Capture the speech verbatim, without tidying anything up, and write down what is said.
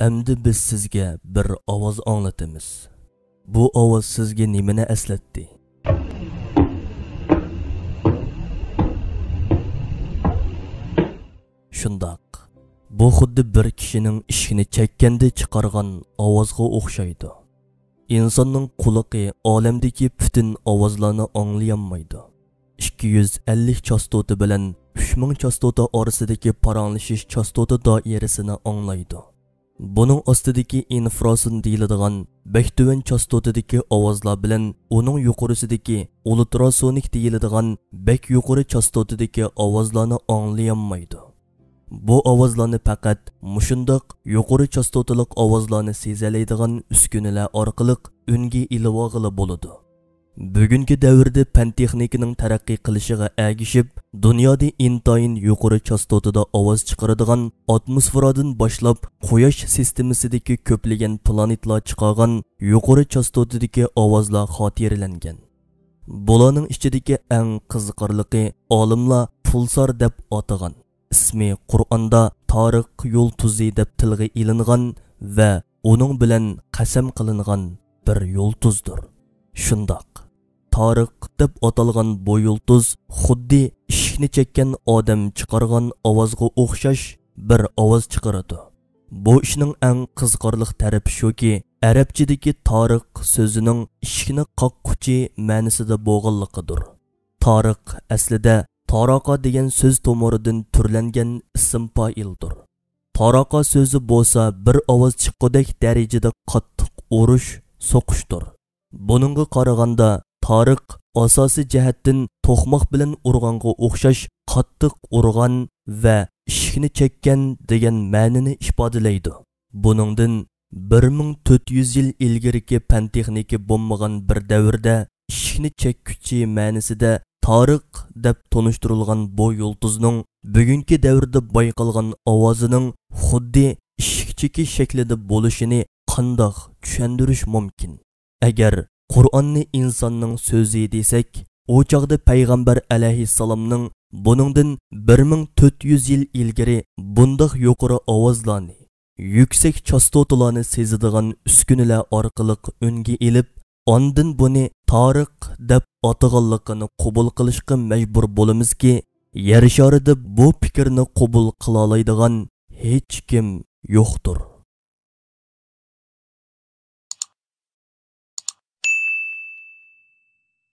ئەمدى بىز سىزگە بىر ئاۋاز ئاڭلىتىمىز. بۇ ئاۋاز سىزگە نېمىنى ئەسلەتتى؟ شۇنداق. بۇ خۇددى بىر كىشىنىڭ ئىشىكنى چەككەندە چىقارغان ئاۋازغا ئوخشايدۇ. ئىنساننىڭ قۇلىقى ئالەمدىكى پۈتۈن ئاۋازلارنى ئاڭلىيالمايدۇ. ئىككى يۈز ئەللىك چاستوتا بىلەن ئۈچ مىڭ چاستوتا ئارىسىدىكى پاراڭلىشىش چاستوتا دائىرىسىنى ئاڭلايدۇ. بۇنىڭ ئاستىدىكى ئىنفراسون دېيىلىدىغان بەك تۆۋەن چاستوتىدىكى ئاۋازلار بىلەن ئۇنىڭ يۇقىرىسىدىكى ئۇلتراسونىك دېيىلىدىغان بەك يۇقىرى چاستوتىدىكى ئاۋازلارنى ئاڭلىيالمايدۇ. بۇ ئاۋازلارنى پەقەت مۇشۇنداق يۇقىرى چاستوتىلىق ئاۋازلارنى سېزەلەيدىغان ئۈسكۈنىلەر ئارقىلىق ئۈنگە ئېلىۋالغىلى بولىدۇ. بۈگۈنكى دەۋردە پەن-تېخنىكىنىڭ تەرەققىي قىلىشىغا ئەگىشىپ، دۇنيادا ئىنتايىن يۇقىرى چاستوتىدا ئاۋاز چىقىرىدىغان ئاتموسفېرادىن باشلاپ قۇياش سىستېمىسىدىكى كۆپلىگەن پلانېتلار چىقارغان يۇقىرى چاستوتىدىكى ئاۋازلار خاتىرىلەنگەن. بۇلارنىڭ ئىچىدىكى ئەڭ قىزىقارلىقى ئالىملار پۇلسار دەپ ئاتىغان، ئىسمى قۇرئاندا تارىق يۇلتۇزى دەپ تىلغا ئېلىنغان ۋە ئۇنىڭ بىلەن قەسەم قىلىنغان بىر يۇلتۇزدۇر. شۇنداق، تارىق دەپ ئاتالغان بۇ يۇلتۇز خۇددى ئىشىكنى چەككەن ئادەم چىقارغان ئاۋازغا ئوخشاش بىر ئاۋاز چىقىرىدۇ. بۇ ئىشنىڭ ئەڭ قىزىقارلىق تەرىپى شۇكى، ئەرەبچىدىكى تارىق سۆزىنىڭ ئىشىكنى قاققۇچى مەنىسىدە بولغانلىقىدۇر. تارىق ئەسلىدە تاراقا دېگەن سۆز تومۇرىدىن تۈرلەنگەن ئىسىم پائىلدۇر. تاراقا سۆزى بولسا بىر ئاۋاز چىققۇدەك دەرىجىدە قاتتىق ئۇرۇش، سوقۇشتۇر. بۇنىڭغا قارىغاندا، تارىق ئاساسىي جەھەتتىن توقماق بىلەن ئۇرغانغا ئوخشاش قاتتىق ئۇرغان ۋە ئىشىكنى چەككەن دېگەن مەنىنى ئىپادىلەيدۇ. بۇنىڭدىن بىر مىڭ تۆت يۈز يىل ئىلگىرىكى پەن-تېخنىكا بولمىغان بىر دەۋردە ئىشىكنى چەككۈچى مەنىسىدە تارىق دەپ تونۇشتۇرۇلغان بۇ يۇلتۇزنىڭ بۈگۈنكى دەۋردە بايقالغان ئاۋازىنىڭ خۇددى ئىشىك چېكى شەكلىدە بولۇشىنى قانداق چۈشەندۈرۈش مۇمكىن؟ ئەگەر قۇرئاننى ئىنساننىڭ سۆزى دېسەك، ئۇ چاغدا پەيغەمبەر ئەلەيھىسسالامنىڭ بۇنىڭدىن بىر مىڭ تۆت يۈز يىل ئىلگىرى بۇنداق يۇقىرى ئاۋازلارنى، يۈكسەك چاستوتىلارنى سېزىدىغان ئۈسكۈنىلەر ئارقىلىق ئۈنگە ئېلىپ، ئاندىن بۇنى تارىق دەپ ئاتىغانلىقىنى قوبۇل قىلىشقا مەجبۇر بولىمىزكى، يەر شارىدا بۇ پىكىرنى قوبۇل قىلالايدىغان ھېچكىم يوقتۇر.